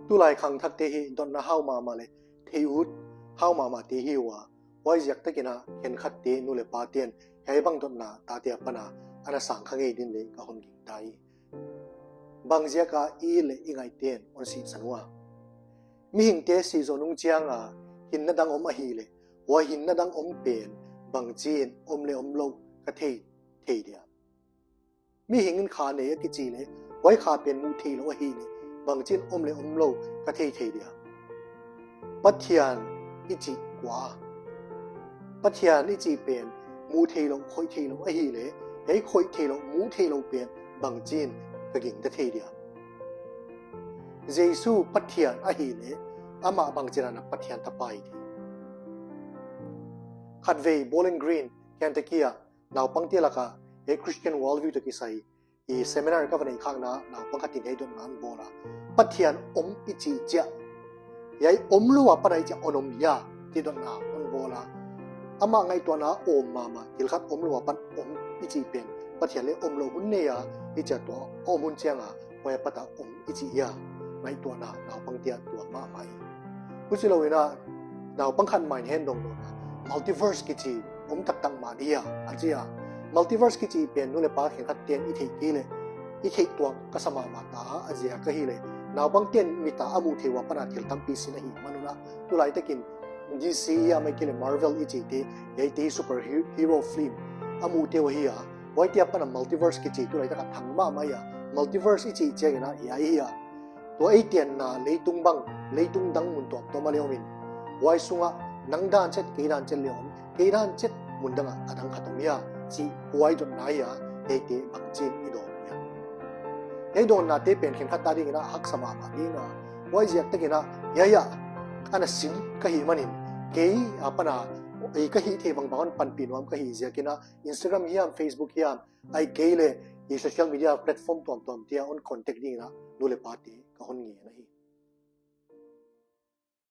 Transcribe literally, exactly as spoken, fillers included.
Tulai khangthakte hi dotna hau mahmah leh thei ut hau mahmahte hi ua, huaiziak takin a khenkhatte nu leh pate'n hiai bang dotna tate apan a ana sang kha ngei din leng ka hon gingta hi. Bangziak a i it leh i ngaihten hon sihsan ua? Mihingte si zoh nung chiang a hinna dang om ahihleh, huai hinna dang om pen bangchi'n om leh omlou ka thei thei dia? Mihing in kha nei a kichi leh, huai kha pen muh theilou ahihleh, bangchi'n om leh omlou ka thei thei dia? Pathian i chih kua? Pathian i chih pen muh theilou, khoih theilou ahihleh, hiai khoih theilou, muh theilou pen bangchi'n ka gingta thei dia? Jesu Pathian ahihleh, amah bangchi'n a Pathian tapa hi thei? Khatvei Bowling Green, Kentucky a naupangte lak a hiai Christian Worldview toh kisai i seminar ka va neih khakna, naupang khat in hiai dotna hon bawl a, Pathian om i chih chiah, hiai omlou apan a i chih a hon om hia, chih dotna hon bawl a. Amah ngaihtuahna a awm mahmah, thil khat omlou apan om i chih pen Pathian leh omlou hun nei a, i chih a tua om hun chiang a huai apat a om i chih hia, ngaihtuahna naupangte a tuam mahmah hi. Huchilouin a, naupang khat mah in hon dong nawn a, multiverse kichi om taktak mah di hia, a chi a. Multiverse kichi pen nu leh pa khenkhatte'n i theih kei leh, i theih tuak ka sa mahmah ta a, a ziak ahihleh, naupangte'n mit a a muh theih uh apan a thil tampi sin ahihman un a, tulai takin D C ahihkeileh Marvel i chihte, hiaite hi superhero film a muhte uh ahi a, huaite apan a multiverse kichi tulai tak a thang mahmah hi a. Multiverse i chih chiangin a hiai hi a, tua ei tenna leitung bang, leitung dang mun tuamtuam a leh om in, huai sung a nang dan chet, kei dan chet leh om, kei dan chet mun dang a a dang khat om hia, chih huai dotna hi a, hiaite bangchi'n i dawn hia? Hiai dotnate pen khenkhat a dingin a haksa mahmah ding a, huaiziak takin a, hiai a ana sim ka hihman in, kei apan a, ei ka hih theih bangbang hon panpih nuam ka hih ziakin a, Instagram hiam, Facebook hiam, ahihkeileh i social media platform tuamtuamte a hon contact dingin a nu leh pate ka hon ngen ahi.